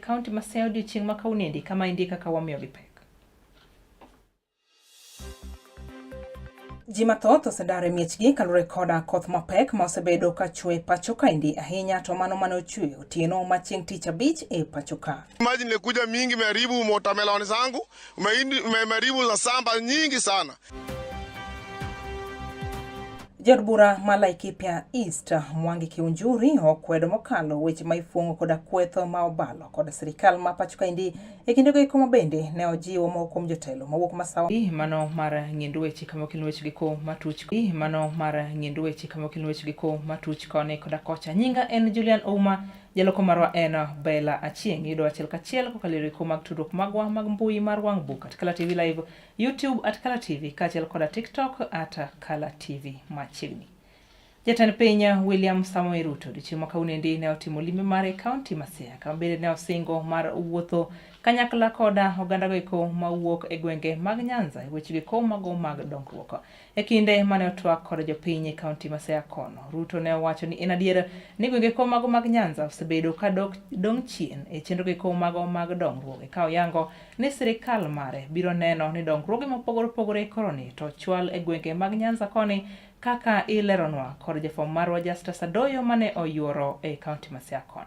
kaunti ma Siaya odiochieng' ma kawuonoendi kama endi kaka wamiyogi pek. Ji mathoth osedar e miechgi kaluwore koda koth mapek ma osebedo ka chwe pacho kaendi ahinya to mano mane ochwe otieno ma chieng' tich abich e pacho ka. Maji nilikuja mingi imeharibu watermelon zangu, mahindi imeharibu za samba nyingi sana. Jaod bura ma Laikipia East Mwangi Kiunjuri okwedo mokalo weche ma ifuong'o koda kwetho ma obalo kod sirikal ma pacho kaendi e kindego eko ma bende ne ojiwo moko kuom jotelo mawuok Masawa. Mano mar ng'indo weche kama okel weche gi ko matuch mano mar ng'indo weche kama okel weche gi ko matuch koni koda kocha. Nyinga en Julian Ouma, jaloko marwa en Bella Achieng'. Yudo achiel kachiel kokalo e yore mag tudruok magwa mag mbui mar wang' buk at Kala TV Live, YouTube at Kala TV kaachiel koda TikTok at Kala TV machiegni. Jatend piny William Samoei Ruto odiochieng' ma kawuonoendi ne otimo limbe mare e kaunti ma Siaya kama bende ne osingo mar wuotho kanyakla koda ogandago eko mawuok e gwenge mag Nyanza e wechego eko mago mag dongruok. E kinde mane otwak kod jopiny e kaunti ma Siaya kono, Ruto ne owacho ni en adier ni gwenge eko mago mag Nyanza osebedo ka dok dong' chien e chenrogo eko mago mag dongruok ka oyango ni sirikal mare biro neno ni dongruoge mopogore opogore koroni to ochwal e gwenge mag Nyanza koni kaka ileronwa kod jafwambo marwa Justus Adoyo mane oyuoro e kaunti ma Siaya kono.